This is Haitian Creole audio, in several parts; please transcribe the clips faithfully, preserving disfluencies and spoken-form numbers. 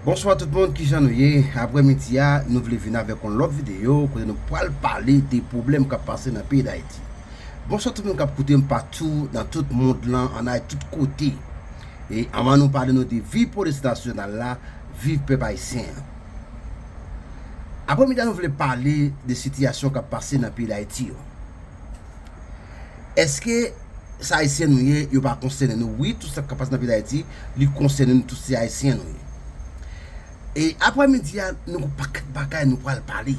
Bonswa tout moun, kijan nou ye? Aprè midi a, nou vle vin avèk yon lòt videyo kote nou pral pale de pwoblèm k ap pase nan peyi Dayiti. Bonswa tout moun k ap koute m patou nan tout mond lan, ann al tout kote. E anvan nou pale nou de viv polis nasyonal la, viv pèp ayisyen an. Aprè midi a, nou vle pale de sitiyasyon k ap pase nan peyi Dayiti yo. Èske se ayisyen nou ye, yo pa konsène nou? Wi, tout sa k ap pase nan peyi Dayiti, li konsène nou tout, se ayisyen nou ye. E aprè midi a, nou gon pakèt bagay nou pral pale.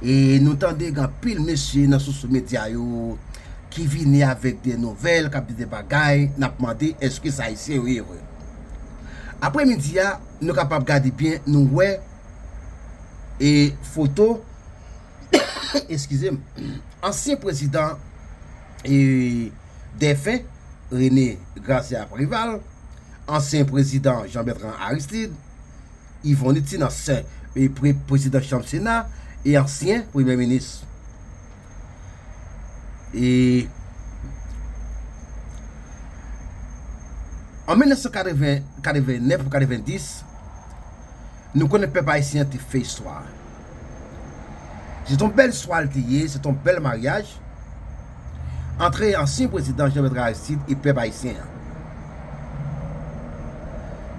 E nou tande gen anpil mesye nan sosyal medya yo ki vini avèk de nouvèl, k ap di de bagay, n ap mande èske se ayisyen yo ye vre. Aprè midi a, nou kapab gade byen, nou wè e foto, eskize m, ansyen prezidan e dèfen René Gracia Préval, ansyen prezidan Jean Bertrand Aristide, Yvon Nitine, ansyen e pre-, prezidan chanm Sena e ansyen premye minis. E an mil nèf san katreven, katrevennèf ou katrevenndis, nou konnen pèp ayisyen an te fè istwa. Se t on bèl istwa l te ye, se t on bèl maryaj antre ansyen prezidan Jean Bertrand Aristide e pèp ayisyen an.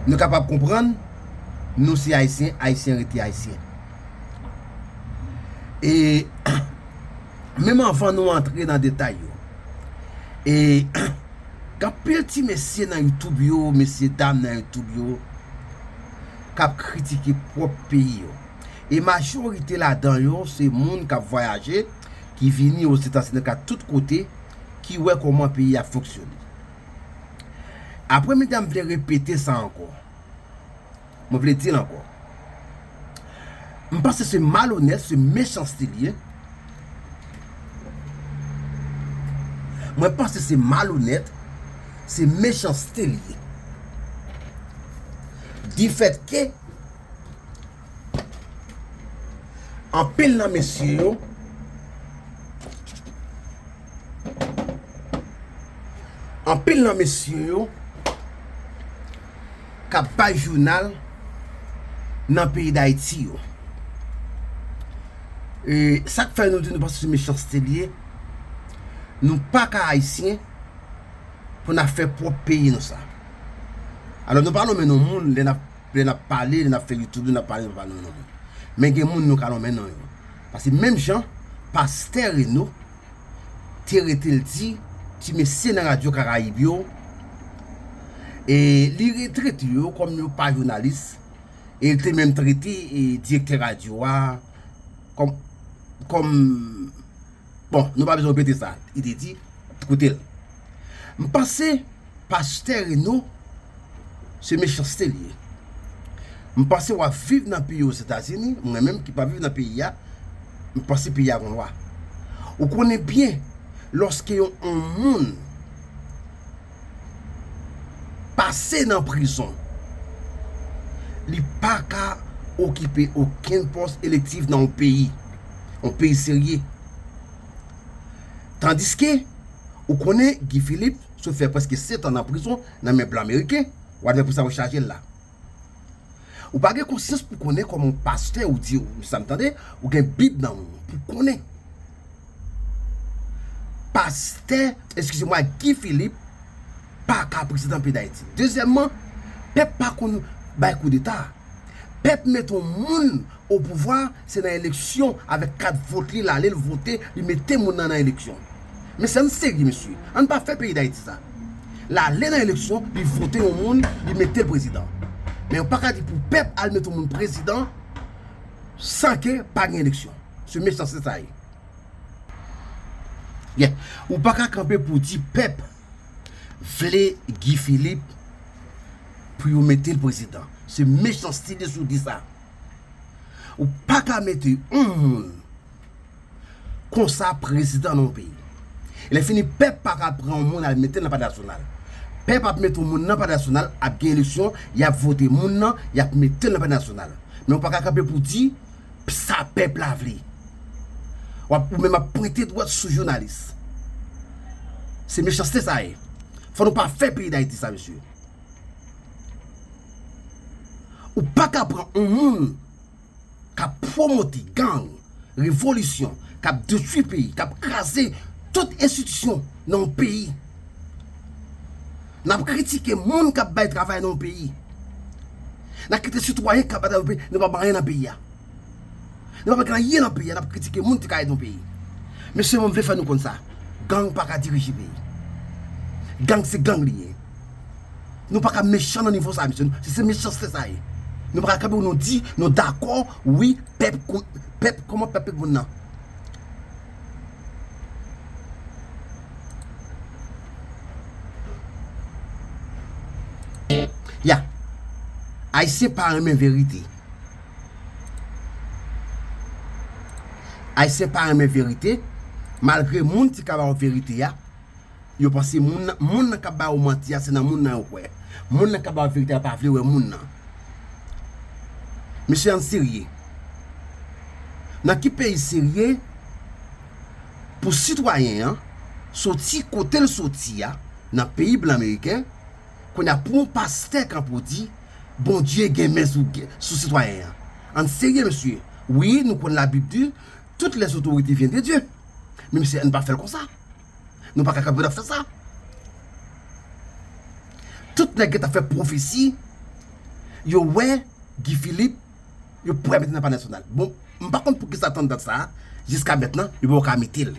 Nou kapab konprann, nou se ayisyen, ayisyen rete ayisyen. E menm anvan nou antre nan detay yo, e gen anpil ti mesye nan YouTube yo, mesye dam nan YouTube yo, k ap kritike pwòp peyi yo. E majorite ladan yo, se moun k ap vwayaje, ki vini Ozetazini, k ap tout kote, ki wè kòman peyi a fonksyone. Aprè midi a, m vle repete sa ankò. Mwen vle di l ankò. M panse se malonèt, se mechanste li ye. Mwen panse se malonèt, se mechanste li ye. Difèt ke anpil nan mesye yo, anpil nan mesye yo k ap bay jounal nan peyi Dayiti yo. E sa k fè nou di nou panse se mechanste li ye, nou pa ka ayisyen pou n ap fè pwòp peyi nou sa. Alò, nou pa nonmen non moun lè n ap, lè n ap pale, lè n ap fè YouTube, lè n ap pale, nou pa nonmen non moun. Men gen moun nou ka nonmen non yo. Paske menm jan pastè Reno te rete l di ti mesye nan radyo Karayib yo, e li retrete yo kòm yo pa jounalis, e li te menm trete e direktè radyo a kòm, kòm, bon, nou pa bezwen repete sa, li te di, koute l. M panse pastè Reno, se mechanste li ye. M panse w ap viv nan peyi Ozetazini, mwen menm ki pa viv nan peyi a, m panse peyi a gon lwa. Ou konnen byen, lòske yon, yon moun pase nan prizon, li pa ka okipe okenn pòs elektif nan yon peyi, yon peyi serye. Tandiske, ou konnen Guy Philippe sot fè prèske sèt an nan prizon nan men blan ameriken, w a fè pou sa yo chaje l la. Ou pa gen konsyans pou konnen kòman yon pastè, ou di, ou sa m tande, ou gen Bib nan men w pou konnen. Pastè, eskize mwa, Guy Philippe pa ka prezidan peyi Dayiti. Dezyèmman, pèp pa konn bay koudeta. Pèp mete yon moun o pouvwa, se nan eleksyon, avèk kat vòt li, l ale, l vote, li mete moun nan nan eleksyon. Mesye, ann serye, mesye. Ann pa fè peyi Dayiti sa. L ale nan eleksyon, li vote yon moun, li mete l prezidan. Men yo pa ka di pou pèp al mete yon moun prezidan san ke pa gen eleksyon. Se mechanste sa ye. Yeah. Ou pa ka kanpe pou di pèp vle Guy Philippe pou yo mete l prezidan. Se mechanste li si w di sa. Ou pa ka mete yon moun konsa prezidan nan yon peyi. Lè fini, pèp pa ka pran yon moun al mete l nan palè nasyonal. Pèp ap mete yon moun nan palè nasyonal, ap gen eleksyon, y ap vote moun nan, y ap mete l nan palè nasyonal. Men ou pa ka kanpe pou di sa pèp la vle. W ap, ou menm ap pwente dwèt sou jounalis. Se mechanste sa ye. Fò nou pa fè peyi Dayiti sa, mesye. Ou pa ka pran yon moun k ap pwomote gang, revolisyon, k ap detwi peyi, k ap kraze tout enstitisyon nan yon peyi. N ap kritike moun k ap bay travay nan yon peyi. N ap kite sitwayen k ap bay travay nan yon peyi, nou pa bay anyen nan peyi a. Nou pa bay anyen nan peyi a, n ap kritike moun ki ka ede yon peyi. Mesye, mwen vle fè nou konn sa. Gang pa ka dirije peyi. Gang se gang li ye. Nou pa ka mechan nan nivo sa, mesye. Se, se mechanste sa ye. Nou pa ka kanpe pou nou di, nou dakò, wi, pèp, pèp, kòman pèp, pèp moun nan. Ya. Ayisyen pa renmen verite. Ayisyen pa renmen verite, malgre moun ki ka ba w verite a, yo panse moun nan, moun nan k ap ba yo manti a, se nan moun nan yo kwè. Moun nan k ap ba yo verite a pa vle wè moun nan. Mesye, ann serye. Nan ki peyi serye pou sitwayen an soti kote l soti a, nan peyi blan meriken, kounye a pou yon pastè kanpe pou di Bondye gen men sou, sou sitwayen an? Ann serye, mesye. Wi, nou konn Labib di, toutes les autorités viennent de Dieu. Men mesye, ann pa fè l konsa. Nou pa ka kanpe n ap fè sa. Tout nèg ki t ap fè pwofesi, yo wè Guy Philippe, yo pwè mete nan palè nasyonal. Bon, m pa konn poukisa tann dat sa a, jiska mentnan, yo poko ka mete l.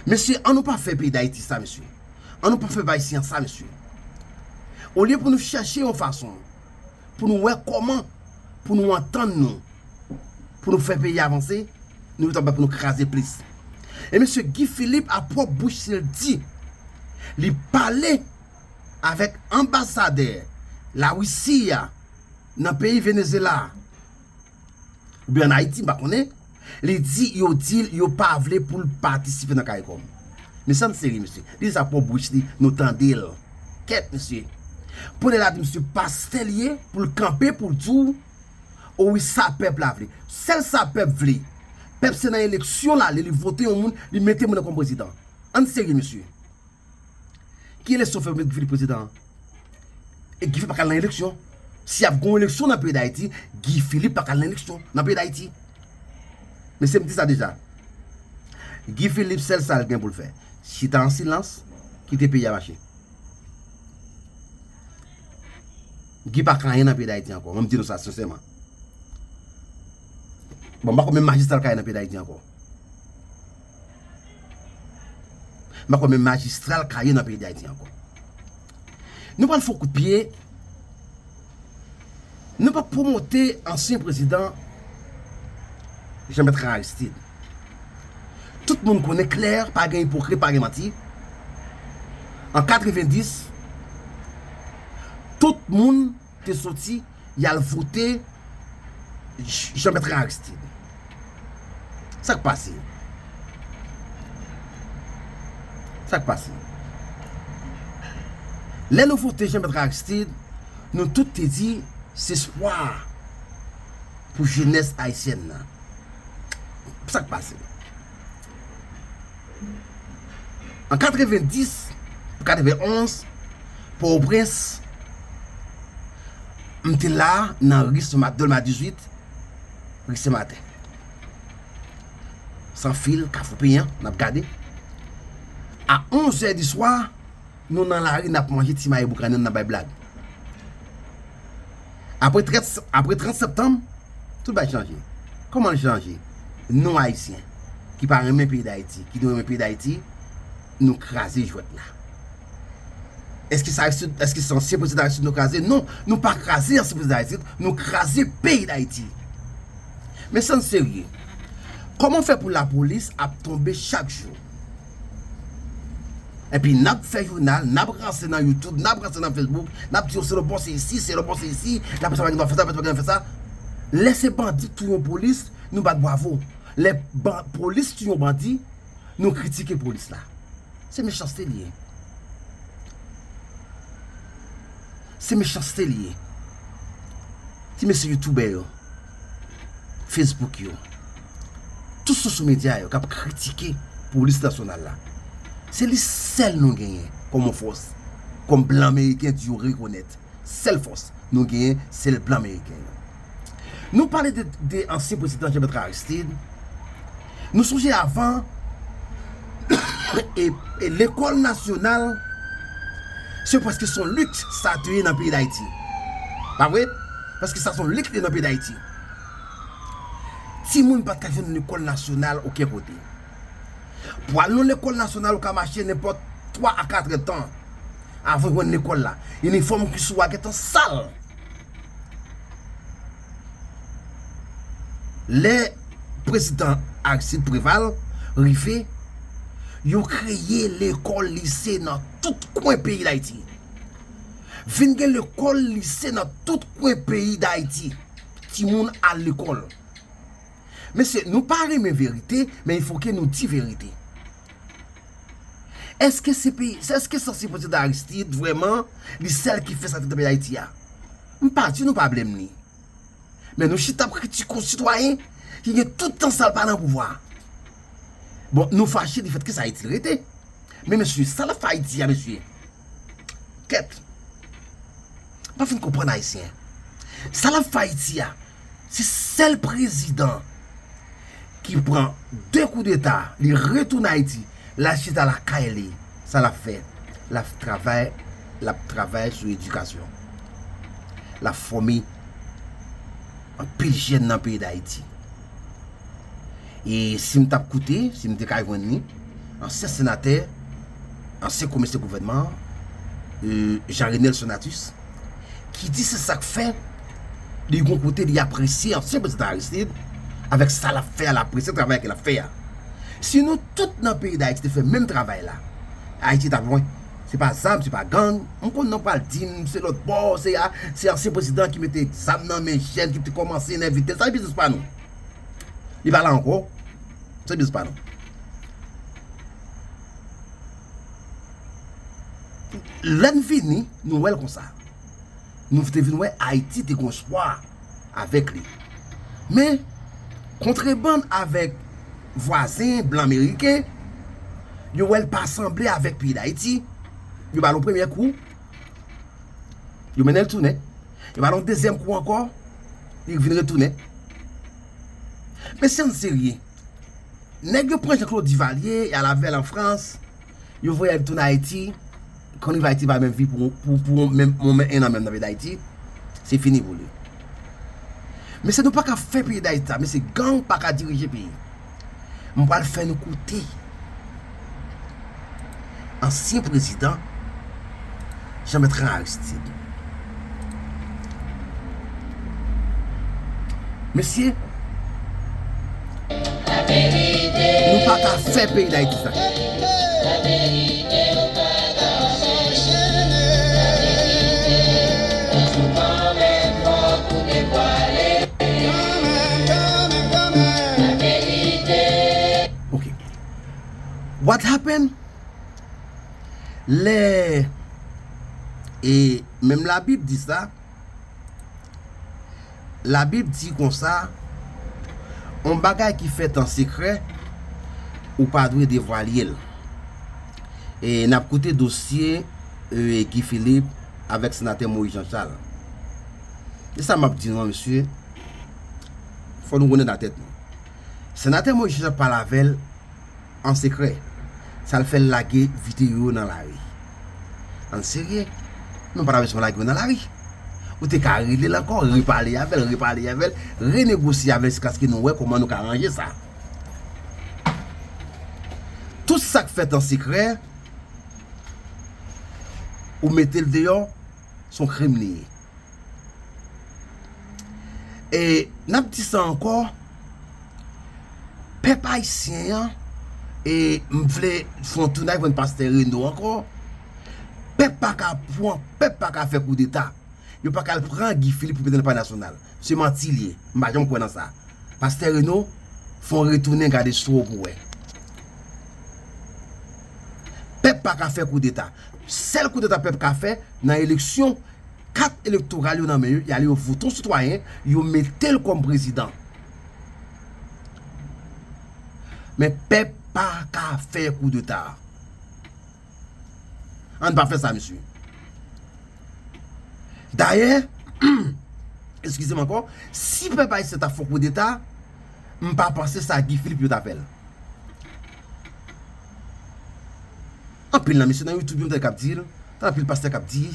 Mesye, ann nou pa fè peyi Dayiti sa, mesye. Ann nou pa fè pèp ayisyen an sa, mesye. Olye pou nou chèche yon fason, pou nou wè kòman pou nou antann nou, pou nou fè peyi a avanse, nou ret anba pou nou kraze plis. E mesye Guy Philippe a pwòp bouch li di, li pale avèk anbasadè Larisi a nan peyi Venezuela a, oubyen ann Ayiti, m pa konnen, li di, yo di l yo pa vle pou l patisipe nan CARICOM. Mesye, ann serye, mesye. Li di sa pwòp bouch li, nou tande l. Kèt, mesye. Pou nèg la di, mesye, pastè l ye, pou l kanpe, pou l di w, o wi, sa pèp la vle. Sèl sa pèp vle. Pèp se nan eleksyon l ale, li vote yon moun, li mete moun nan kòm prezidan. Ann serye, mesye. Ki eleksyon fè Guy Philippe prezidan an? E Guy Philippe pa ka al nan eleksyon. Si y ap gen yon eleksyon nan peyi Dayiti, Guy Philippe pa ka al nan eleksyon nan peyi Dayiti. Mesye, m di sa deja. Guy Philippe, sèl sa l gen pou l fè, chita an silans, kite peyi a mache. Guy pa ka anyen nan peyi Dayiti ankò. Mwen, m di nou sa sensèman. Bon, m pa kwè menm majistra l ka ye nan peyi Dayiti ankò. M pa kwè menm majistra l ka ye nan peyi Dayiti ankò. Nou pral fè yon kout pye. Nou p ap pwomote ansyen prezidan Jean Bertrand Aristide. Tout moun konnen klè, pa gen ipokrit, pa gen manti. An katrevenndis, tout moun te soti, y al vote J-, Jean Bertrand Aristide. Sa k pase? Sa k pase? Lè nou vote Jean Bertrand Aristide, nou tout te di se espwa pou jenès ayisyèn nan. Sa k pase? An katrevenndis, katrevenonz, Pòtoprens, m te la nan ri Sen Mat-, Dèlma dizuit, ri Sen Maten. San fil, Kafou Peyan, n ap gade. A onz è di swa, nou nan lari, n ap manje ti mayi boukannann, n ap bay blag. Apre trant, apre trant septanm, tout bagay chanje. Kòman l chanje? Nou, Ayisyen, ki pa renmen peyi Dayiti, ki nou renmen peyi Dayiti, nou kraze jwèt la. Èske se Aristide, èske se ansyen prezidan Aristide nou kraze? Non, nou pa kraze ansyen prezidan Aristide, nou kraze peyi Dayiti. Men, ann serye. Kòman fè pou lapolis ap tonbe chak jou? Epi n ap fè jounal, n ap ranse nan YouTube, n ap ranse nan Facebook, n ap di yo se lòbò se isi, se lòbò se isi, n ap fè sa, pa gen dwa fè sa, pa gen dwa fè sa. Lè se bandi k touye yon polis, nou bat bwavo. Lè ban-, polis touye yon bandi, nou kritike polis la. Se mechanste li ye. Se mechanste li ye. Ti mesye youtubè yo, Facebook yo, tout sosyo medya yo k ap kritike polis nasyonal la, se li sèl nou genyen kòm yon fòs, kòm blan meriken di yo rekonèt. Sèl fòs nou genyen, se blan meriken yo. Nou pale de, de ansyen prezidan Jean Bertrand Aristide. Nou sonje avan, e, e lekòl nasyonal, se prèske se yon liks sa te ye nan peyi Dayiti. Pa vre? Paske sa se yon liks li ye nan peyi Dayiti. Timoun pa t ka jwenn lekòl nasyonal okenn kote. Pou al nan lekòl nasyonal, ou ka mache nenpòt twa a kat èdtan avan w jwenn lekòl la. Inifòm ki sou a gentan sal. Lè prezidan Aristide Préval rive, yo kreye lekòl lise nan tout kwen peyi Dayiti. Vin gen lekòl lise nan tout kwen peyi Dayiti. Timoun al lekòl. Mesye, nou pa renmen verite, men il faut que nou di verite. Èske se peyi, èske se ansyen prezidan Aristide vrèman, li sèl ki fè sa ki nan peyi Dayiti a? M pa di nou pa blame li. Men nou chita ap kritike yon sitwayen ki gen tout tan sa l pa nan pouvwa. Bon, nou fache difèt ke sa Ayiti l rete. Men mesye, sa l ap fè Ayiti a, mesye. Kèt. M pa fin konprann Ayisyen. Sa l ap fè Ayiti a, se sèl prezidan ki pran de koudeta, li retounen Ayiti, l al chita lakay li. Sa l ap fè? L ap travay, l ap travay sou edikasyon. L ap fòme anpil jèn nan peyi Dayiti. E si m t ap koute, si m te ka jwenn li, ansyen senatè, ansyen komisè gouvènman, e, Jean Renel Sonatus, ki di se sa k fè li gon kote li apresye ansyen prezidan Aristide avèk sa l ap fè a, l apresye travay ke l ap fè a. Si nou tout nan peyi Dayiti te fè menm travay la, Ayiti t ap lwen. Se pa zam, se pa gang. M konn nan pral di m se lòt bò, se a, se ansyen prezidan ki mete zam nan men jèn ki te kòmanse nèvite. Sa se biznis pa nou. Li pa la ankò. Se biznis pa nou. Lè n vini, nou wè l konsa. Nou te vin wè Ayiti te gon espwa avèk li. Men, kontrebann avèk vwazen blan meriken, yo wè l pa sanble avèk peyi Dayiti. Yo ba l yon premye kou. Yo mennen l tounen. Yo ba l yon dezyèm kou ankò. Li vin retounen. Men si n serye, nèg yo pran Jean Claude Duvalier, y al avè l an Frans, yo voye l tounen Ayiti, konn rive Ayiti pa menm vi pou, pou, pou menm, menm en an menm nan peyi Dayiti, se fini pou li. Mesye, nou pa ka fè peyi Dayiti sa, mesye, gang pa ka dirije peyi. M pral fè nou koute ansyen prezidan Jean Bertrand Aristide. Mesye, nou pa ka fè peyi Dayiti sa. Ok. What happened? Lè, e menm Labib di sa, Labib di konsa, yon bagay ki fèt an sekrè, ou pa dwe devwale l. E n ap koute dosye, e, Guy Philippe avèk senatè Moïse Jean Charles. E sa m ap di nou an, mesye, fò nou konnen nan tèt nou. Senatè Moïse Jean Charles pale avè l an sekrè. Sa l fè l lage videyo nan lari. Ann serye. Nou pa ta bezwen lage yo nan lari. Ou te ka rele l ankò, repale avè l, repale avè l, renegosye avè l jiskaske nou wè kòman nou ka ranje sa. Tout sa k fèt an sekrè, ou mete l deyò, se yon krim li ye. E n ap di sa ankò, pèp ayisyen an, e m vle fè yon tounay pou pastè Reno ankò, pèp pa ka pran, pèp pa ka fè koudeta. Yo pa ka al pran Guy Philippe pou mete nan palè nasyonal. Se manti l ye. M pa janm kwè nan sa. Pastè Reno, fè yon retounen gade sou w pou wè. Pèp pa ka fè koudeta. Sèl koudeta pèp ka fè, nan eleksyon, kat elektoral yo nan men yo, y ale yo vote yon sitwayen, yo mete l kòm prezidan. Men pèp pa ka fè koudeta. Ann pa fè sa, mesye. Dayè, eskize m ankò, si pèp ayisyen ta fè yon koudeta, m pa panse sa Guy Philippe yo ta fè l. Anpil nan mesye nan YouTube yo m tande k ap di l, tande anpil pastè k ap di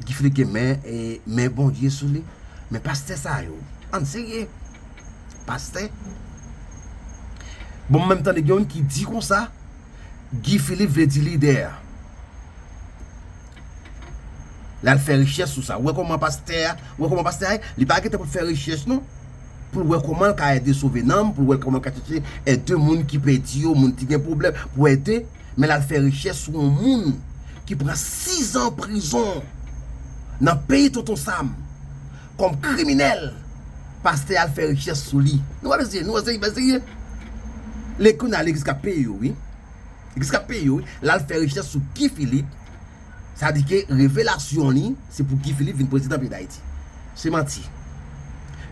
Guy Philippe gen men, e, men Bondye sou li. Men pastè sa yo, ann serye. Pastè. Bon, mwen menm tande gen youn ki di konsa, Guy Philippe vle di lidè. L al fè rechèch sou sa. Ou wè kòman pastè a, ou wè kòman pastè a ye? Li pa gen tan pou l fè rechèch non. Pou l wè kòman l ka ede sove nanm, pou l wè kòman l ka chèche ede moun ki pèdi yo, moun ki gen pwoblèm, pou ede. Men l al fè rechèch sou yon moun ki pran sizan prizon nan peyi Tonton Sam kòm kriminèl. Pastè a al fè rechèch sou li. Nou wè mesye, nou wè se bagay serye. Lè kounye a legliz k ap peye yo, wi. Legliz k ap peye yo, wi. L al fè rechèch sou Guy Philippe. Sa di ke revelasyon li, se pou Guy Philippe vin prezidan peyi Dayiti. Se manti.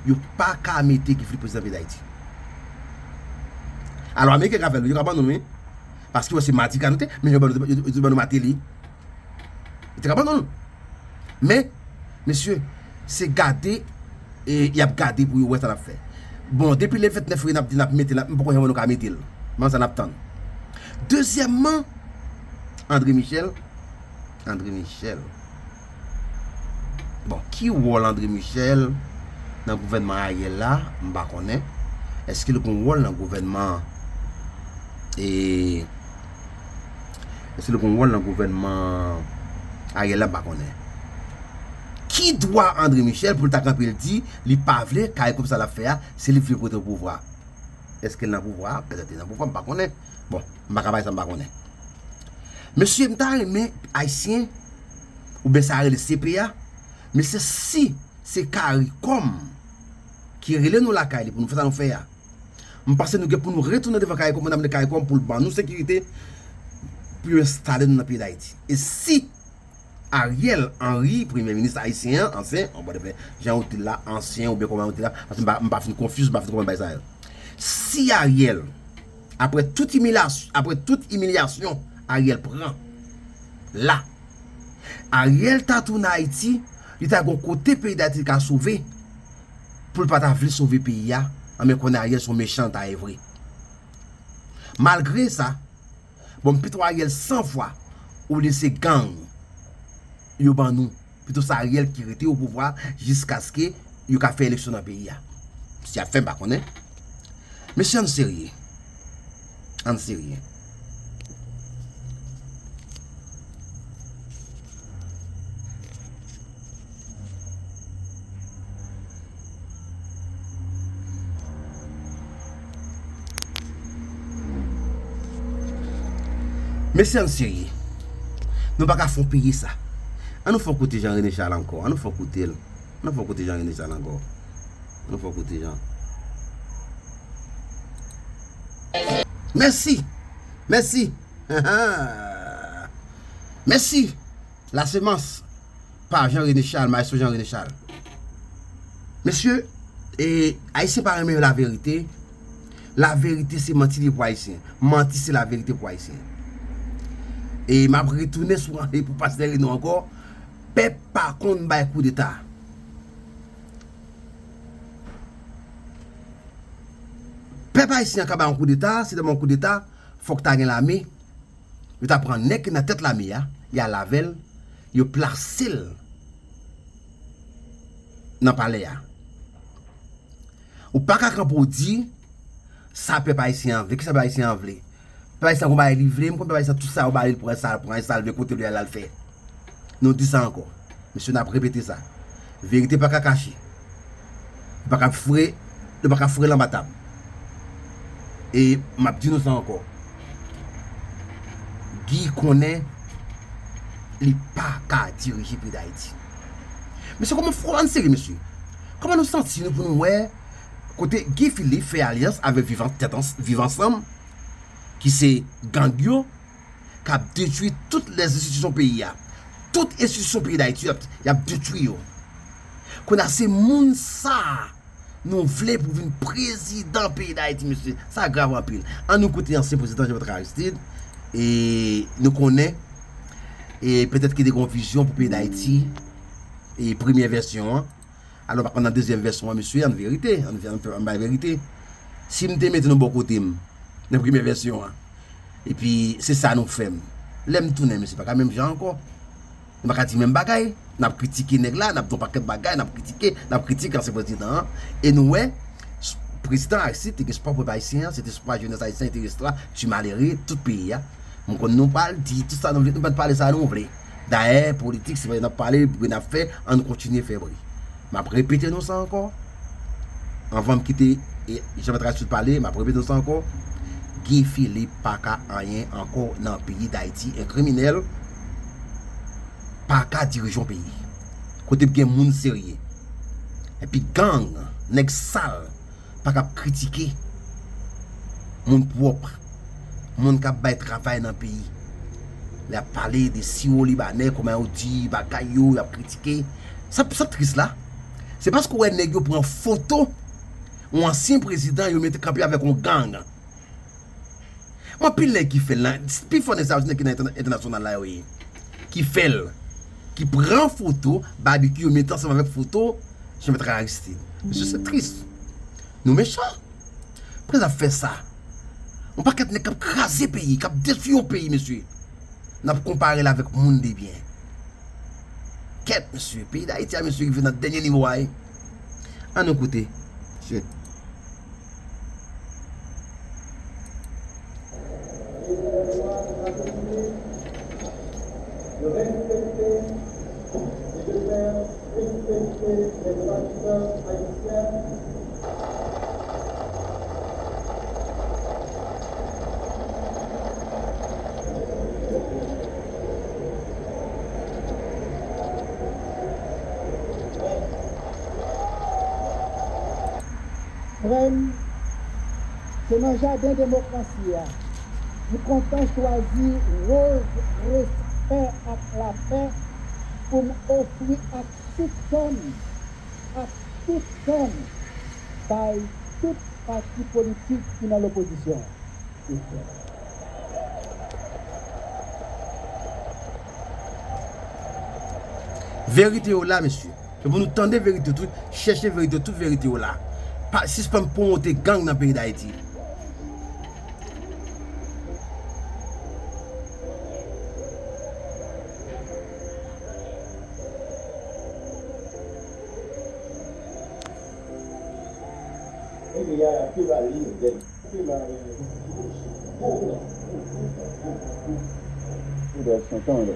Yo pa ka mete Guy Philippe prezidan peyi Dayiti. Alò, Ameriken ka fè l, yo ka ban nou l, wi. Paske yo se madiga nou te, men yo ban nou, yo, yo, yo ban nou Martelly. Yo te ka ban nou l. Men, mesye, se gade, e, y ap gade pou yo wè sa n ap fè. Bon, depi le vennèf fevriye n ap di n ap mete l, m poko janm wè nou ka mete l. Men sa n ap tann. Dezyèmman, André Michel. André Michel. Bon, ki wòl André Michel nan gouvènman Ariel la? M pa konnen. Èske l gen wòl nan gouvènman, e, èske l gen wòl nan gouvènman Ariel la? M pa konnen. Ki dwa André Michel pou l ta kanpe l di li pa vle CARICOM sa l ap fè a, se li k vle pote pouvwa? Èske l nan pouvwa a? Petèt li nan pouvwa, m pa konnen. Bon, m pa ka bay sa m pa konnen. Mesye, m ta renmen Ayisyen, oubyen sa rele C P A, mesye, si se CARICOM ki rele nou lakay li pou nou fè sa nou fè a, m panse nou gen pou nou retounen devan CARICOM, nou mande CARICOM pou l ban nou sekirite, pou yo enstale nou nan peyi Dayiti. E si Ariel Henry, premye minis ayisyen an, ansyen, an, whatever, jan yo di l la, ansyen, oubyen kòman yo di l la, paske m pa, m pa fin confuse, m pa fin konprann bagay sa yo. Si Ariel, apre tout imilyasyon, apre tout imilyasyon Ariel pran la, Ariel ta tounen Ayiti, li ta gon kote peyi Dayiti ka sove, pou l pa ta vle sove peyi a, anben konnen Ariel se yon mechan l ta ye vre. Malgre sa, bon, m pito Ariel san fwa, olye se gang yo ban nou. Pito se Ariel ki rete o pouvwa jiskaske yo ka fè eleksyon nan peyi a. Si y ap fè, m pa konnen. Mesye, ann serye. Ann serye. Mesye, ann serye. Nou pa ka fè yon peyi sa. Ann nou fè koute Jean René Charles ankò. Ann nou fè koute l. Ann nou fè koute Jean René Charles ankò. Ann nou fè koute Jean. Mèsi. Mèsi. Mèsi. La semence pa Jean René Charles, Maestro Jean René Charles. Mesye, e, Ayisyen pa renmen laverite. Laverite se manti li pou Ayisyen. Manti se laverite pou Ayisyen. E m ap retounen sou ranse pou pastè Reno ankò. Pèp pa konn bay koudeta. Pèp ayisyen an ka bay yon koudeta, si te bay yon koudeta, fòk ta gen lame. Yo ta pran nèg ki nan tèt lame a, y al avè l, yo plase l nan palè a. Ou pa ka kanpe w di sa pèp ayisyen an vle. Kisa pèp ayisyen an vle? Pèp ayisyen an gon bagay li vle, m konn pèp ayisyen an tout sa yo ba li, l pran sa, l pran sa, l vle kote l vle al, al fè. Nou di sa ankò. Mesye, n ap repete sa. Verite pa ka kache. Li pa ka foure, li pa ka foure l anba tab. E m ap di nou sa ankò. Guy konnen li pa ka dirije peyi Dayiti. Mesye, kòman, kòman n serye, mesye? Kòman nou santi nou pou nou wè kote Guy Philippe fè alyans avèk Viv An-, Tèt Ans-, Viv Ansanm, ki se gang yo, k ap detwi tout lèzinstitisyon peyi a. Tout enstitisyon peyi Dayiti, y ap, y ap detwi yo. Kounye a, se moun sa a nou vle pou vin prezidan peyi Dayiti, mesye. Sa grav anpil. Ann nou koute ansyen prezidan Jean Bertrand Aristide. E nou konnen, e petèt ki te gen yon vizyon pou peyi Dayiti. e premyè vèsyon an. Alò, pa konn nan dezyèm vèsyon an, mesye, ann verite, ann, ann, ann bay verite. Si m te mete nou bò kote m, nan premyè vèsyon an, epi se sa nou fè m. Lè m tounen, mesye, pa ka menm jan ankò. Nou pa ka di menm bagay. N ap kritike nèg la, n ap di yon pakèt bagay, n ap kritike, n ap kritike ansyen prezidan an. E nou wè, s-, prezidan Aristide te gen espwa pèp ayisyen an, se te espwa jenès ayisyen, te espwa ti malere tout peyi a. M konn nou pral di tout sa nou vle, nou mèt pale sa nou vle. Dayè, politik, se pa n ap pale, bri n ap fè, ann kontinye fè bri. M ap repete nou sa ankò. Anvan m kite, e, Jean Bertrand Aristide pale, m ap repete nou sa ankò. Guy Philippe pa ka anyen ankò nan peyi Dayiti, en kriminèl pa ka dirije yon peyi. Kote gen moun serye. Epi gang, nèg sal, pa k ap kritike moun pwòp, moun k ap bay travay nan peyi. Lè y ap pale de siwo libanè, kòman yo di bagay yo, y ap kritike. Sa, sa tris la, se paske w wè nèg yo pran foto yon ansyen prezidan, yo mete kanpe avèk yon gang. Mwen, anpil nèg ki fè l nan, pifò nèg sa yo se nèg ki nan entèna-, entènasyonal la yo ye. Ki fè l, ki pran foto Babekyou yo mete ansanm avèk foto Jean Bertrand Aristide. Mesye, se tris. Nou mechan. Prèz ap fè sa. Yon pakèt nèg k ap kraze peyi, k ap detwi yon peyi, mesye. N ap konpare l avèk moun de byen. Kèt, mesye, peyi Dayiti a, mesye, rive nan dènye nivo a, wi. Ann nou koute. Shit. Frè m, se nan jaden demokrasi a, m kontan chwazi woz respè ak lapè pou m ofri ak tout kè m, ak tout kè m, bay tout pati politik ki nan lopozisyon an. Verite yo la, mesye. Se pou nou tande verite yo tou, chèche verite yo, tout verite yo la. Pa, sispann pwomote gang nan peyi Dayiti. Faudrait s'entendre.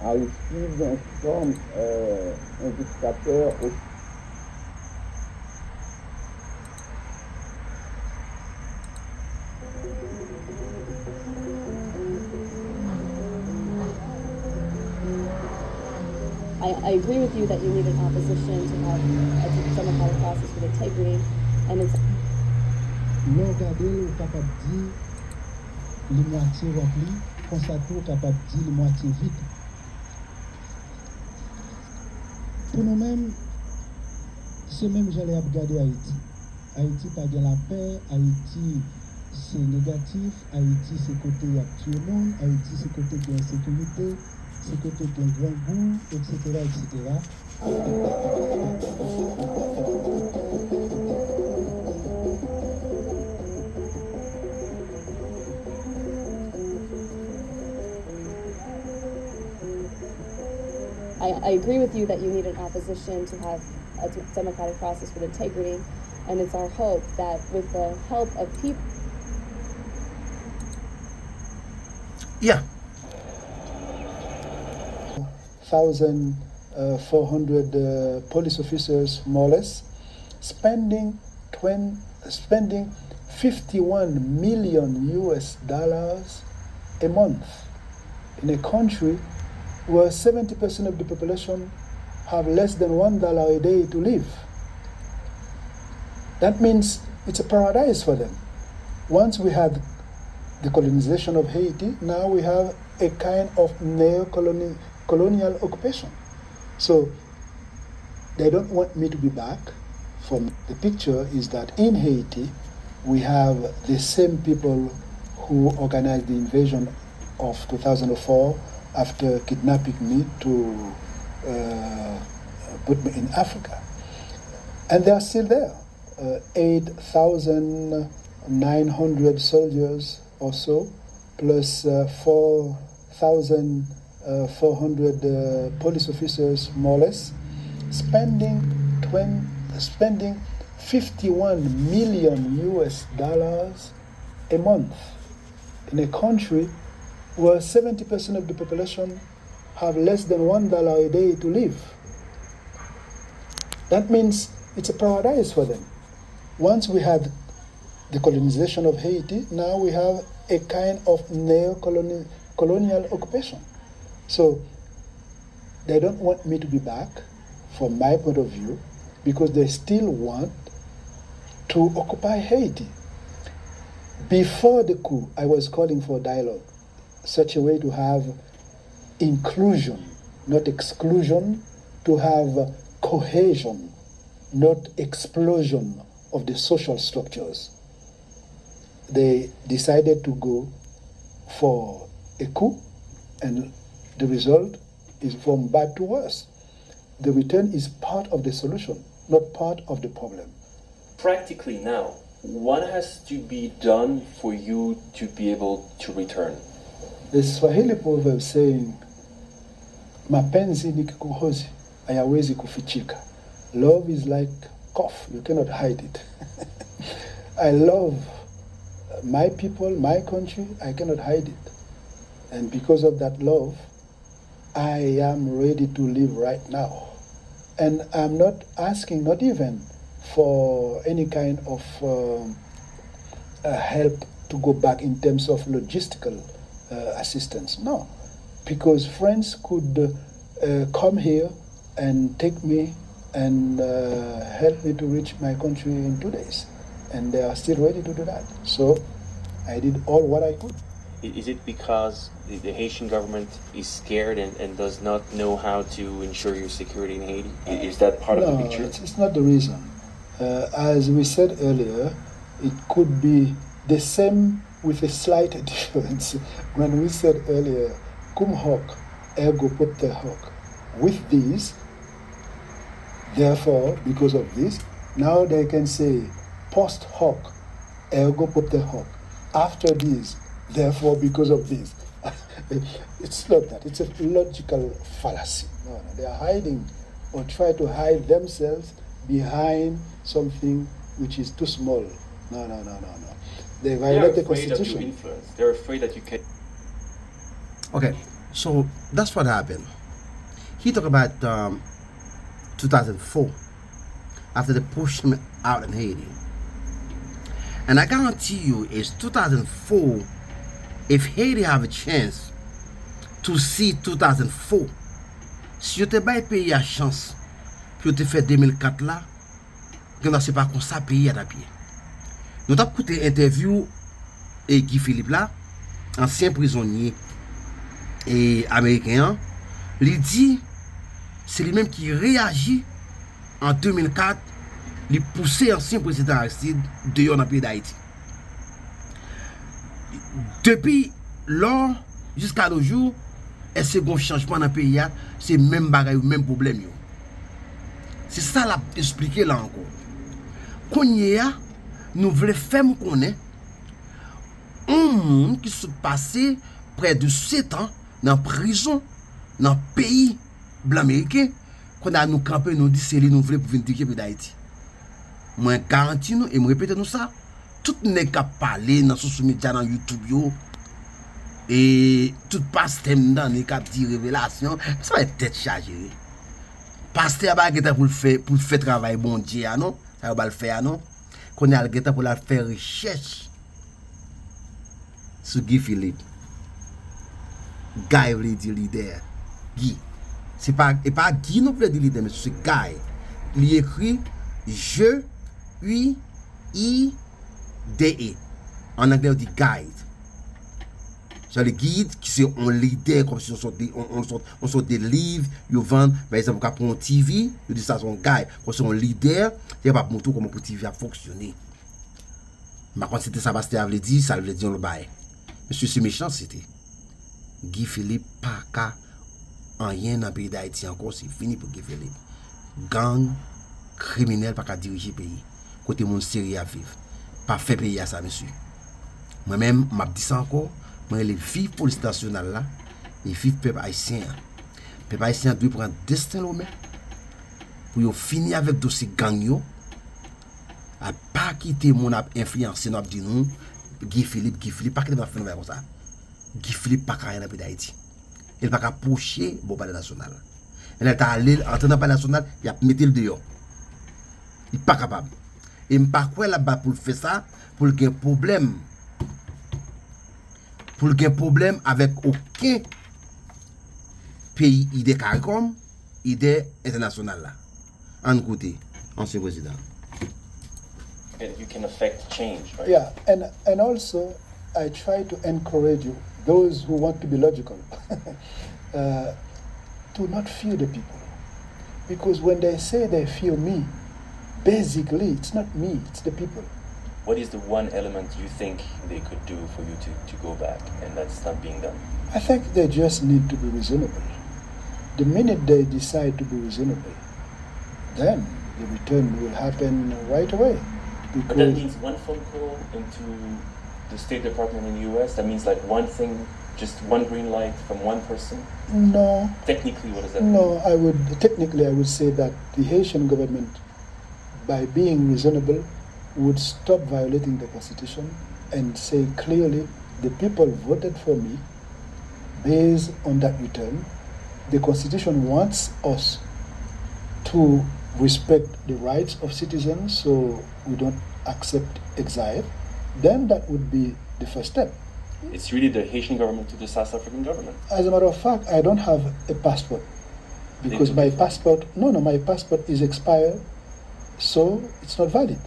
Aristide, en somme, euh, un dictateur aussi. I, I agree with you that you need an opposition to have a d-, democratic process with integrity, and it's Lè w gade l, ou kapab di li mwatye ranpli, konsa tou w kapab di li mwatye vid. Pou nou menm, se menm jan lè y ap gade Ayiti. Ayiti pa gen lapè, Ayiti se negatif, Ayiti se kote y ap tiye moun, Ayiti se kote gen ensekirite, se kote gen grangou, etsetera, etsetera. I, I agree with you that you need an opposition to have a d-, democratic process with integrity, and it's our hope that with the help of people. Yeah. Thousand, uh, four hundred, uh, police officers, more or less, spending twen-, spending fifty-one million U S dollars a month in a country where seventy percent of the population have less than one dollar a day to live. That means it's a paradise for them. Once we had the colonization of Haiti, now we have a kind of neo-colonial occupation. So they don't want me to be back. From the picture is that in Haiti, we have the same people who organized the invasion of two thousand four after kidnapping me to, uh, with me in Africa. And they are still there. Uh, eight thousand nine hundred soldiers or so, plus uh, four thousand four hundred uh, police officers, more or less, spending, twenty, spending fifty-one million U S dollars a month in a country where seventy percent of the population have less than one dollar a day to live. That means it's a paradise for them. Once we had the colonization of Haiti, now we have a kind of neo-colonial occupation. So they don't want me to be back, from my point of view, because they still want to occupy Haiti. Before the coup, I was calling for dialogue, such a way to have inclusion, not exclusion, to have cohesion, not explosion of the social structures. They decided to go for a coup, and the result is from bad to worse. The return is part of the solution, not part of the problem. Practically now, what has to be done for you to be able to return? The Swahili proverb saying, mapenzi ni kikohozi, hayawezi kufichika. Love is like cough, you cannot hide it. I love my people, my country, I cannot hide it. And because of that love, I am ready to leave right now. And I'm not asking, not even for any kind of um, uh, help to go back in terms of logistical uh, assistance. No. Because friends could uh, come here and take me and uh, help me to reach my country in two days. And they are still ready to do that. So I did all what I could. Is it because the, the Haitian government is scared and, and does not know how to ensure your security in Haiti? Is that part of the No, picture? It's, it's not the reason. Uh, as we said earlier, it could be the same with a slight difference. When we said earlier, cum hoc, ergo propter hoc, with these, therefore, because of this, now they can say post hoc, ergo propter hoc, after these, therefore, because of this. It's not that. It's a logical fallacy. No, no, they are hiding or try to hide themselves behind something which is too small. No, no, no, no, no. They They are violate the afraid of your constitution. Influence. They're afraid that you can. Okay, so that's what happened. He talked about um, two thousand four after they pushed him out in Haiti. And I guarantee you, it's two thousand four. If Haiti have a chance to see two thousand four, si yo te bay peyi a chans pou yo te fè de mil kat la, genlè se pa konsa peyi a t ap ye. Nou t ap koute entèvyou e Guy Philippe la, ansyen prizonye e ameriken an, li di se li menm ki reyaji an de mil kat, li pouse ansyen prezidan Aristide deyò nan peyi Dayiti. Depi lò jiska no jou, èske gon chanjman nan peyi a? Se menm bagay yo, menm pwoblèm yo. Se sa l ap esplike la ankò. Kounye a, nou vle fè m konnen yon moun ki sot pase prè de setan nan prizon nan peyi blan meriken, kounye a nou kanpe, nou di se li nou vle pou vin dirije peyi Dayiti. Mwen garanti nou e m repete nou sa, tout nèg k ap pale nan social media, nan YouTube yo, e tout pastè m tande k ap di revelasyon, sa va tèt chaje wi. Pastè a pa gentan pou l fè, pou l fè travay Bondye a non, sa yo ba l fè a non. Kounye a l gentan pou l al fè rechèch sou Guy Philippe. Guy vle di lidè. Guy. Se pa, e pa Guy nou vle di lidè, mesye, se Guy. Li ekri G U I D E. An anglè, yo di guide. Sa vle gid, ki se yon lidè, kòmsi yon sòt de, yon, yon sòt, yon sòt de liv yo vann. Pa egzanp, ou ka pran yon T V, yo di sa se yon guide. Kòmsi yon lidè, li kapab montre w kòman pou T V a fonksyone. M pa konn si se te sa pastè a vle di, sa l vle di yon lòt bagay. Mesye, se mechanste. Guy Philippe pa ka anyen nan peyi Dayiti ankò, se fini pou Guy Philippe. Gang kriminèl pa ka dirije peyi. Kote moun serye ap viv. Pa fè peyi a sa, mesye. Mwen menm, m ap di sa ankò, mwen rele viv polis nasyonal la e viv pèp ayisyen an. Pèp ayisyen an dwe pran desten l o men pou yo fini avèk dosye gang yo. A pa kite moun ap enfliyanse nou, ap di nou Guy Philippe, Guy Philippe, pa kite moun ap fè nou bagay konsa. Guy Philippe pa ka anyen nan peyi Dayiti. E l pa ka pwoche bò Palè Nasyonal. Men lè l ta ale, l antre nan Palè Nasyonal, y ap mete l deyò. Li pa kapab. E m pa kwè l ap bat pou l fè sa, pou l gen pwoblèm. Pou l gen pwoblèm avèk okenn peyi, idè CARICOM, idè entènasyonal la. Ann koute, ansyen prezidan. And you can affect change, right? Yeah, and and also I try to encourage you, those who want to be logical, uh, to not fear the people, because when they say they fear me, basically it's not me, it's the people. What is the one element you think they could do for you to, to go back and that's not being done? I think they just need to be reasonable. The minute they decide to be reasonable, then the return will happen right away. But that means one phone call into the State Department in the U S, that means like one thing, just one green light from one person. No. Technically, what does that mean? No, I would technically I would say that the Haitian government, by being reasonable, would stop violating the constitution and say clearly, the people voted for me. Based on that return, the constitution wants us to respect the rights of citizens, so we don't accept exile. Then that would be the first step. It's really the Haitian government to the South African government. As a matter of fact, I don't have a passport because my passport, no, no, my passport is expired, so it's not valid.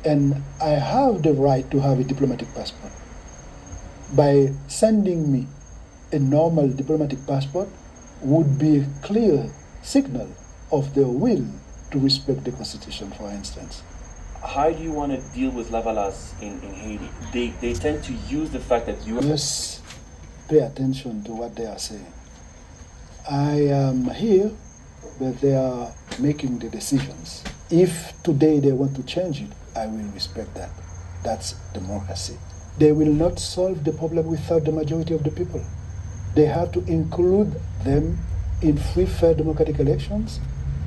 And I have the right to have a diplomatic passport. By sending me a normal diplomatic passport would be a clear signal of their will to respect the constitution, for instance. How do you want to deal with Lavalas in, in Haiti? They, they tend to use the fact that you Just pay attention to what they are saying. I am here, but they are making the decisions. If today they want to change it, I will respect that. That's democracy. They will not solve the problem without the majority of the people. They have to include them in free, fair, democratic elections.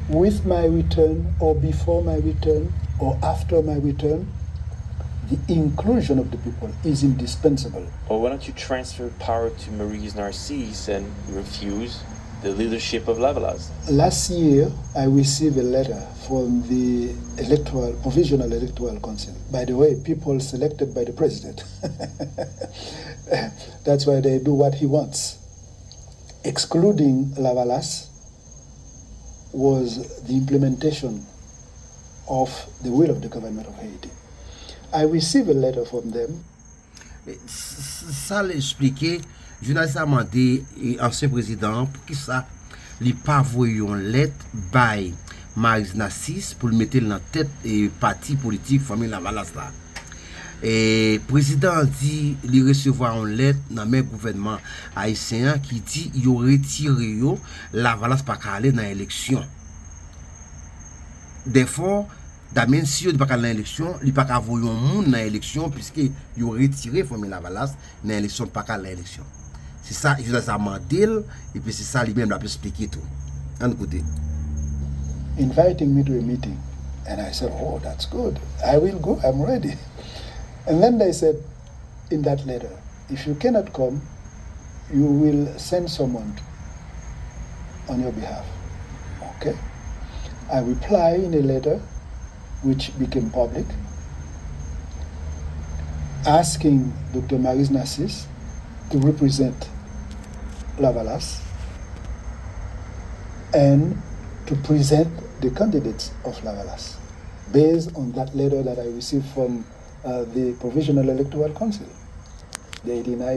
With my return, or before my return, or after my return, the inclusion of the people is indispensable. Well, why don't you transfer power to Moïse Narcisse and refuse the leadership of Lavalas? Last year, I received a letter from the electoral, Provisional Electoral Council. By the way, people selected by the president. That's why they do what he wants. Excluding Lavalas was the implementation of the will of the government of Haiti. I received a letter from them. Sa l esplike, jounalis la mande ansyen prezidan an poukisa li pa voye yon lèt bay Maryse Narcisse pou l mete l nan tèt pati politik Fanmi Lavalas la. Prezidan an di li resevwa yon lèt nan men gouvènman ayisyen an ki di yo retire yo, Lavalas pa ka ale nan eleksyon. Dèfò, Damien, si yo di pa ka al nan eleksyon, li pa ka voye yon moun nan eleksyon piske yo retire Fanmi Lavalas nan eleksyon, pa ka al nan eleksyon. Se sa jounalis la mande l, epi se sa li menm l ap esplike tou. Ann koute. Inviting me to a meeting. And I said, "Oh, that's good. I will go. I'm ready." And then they said in that letter, "If you cannot come, you will send someone on your behalf." Okay? I reply in a letter which became public, asking Doctor Maryse Narcisse to represent Lavalas and to present the candidates of Lavalas based on that letter that I received from uh, the Provisional Electoral Council. They denied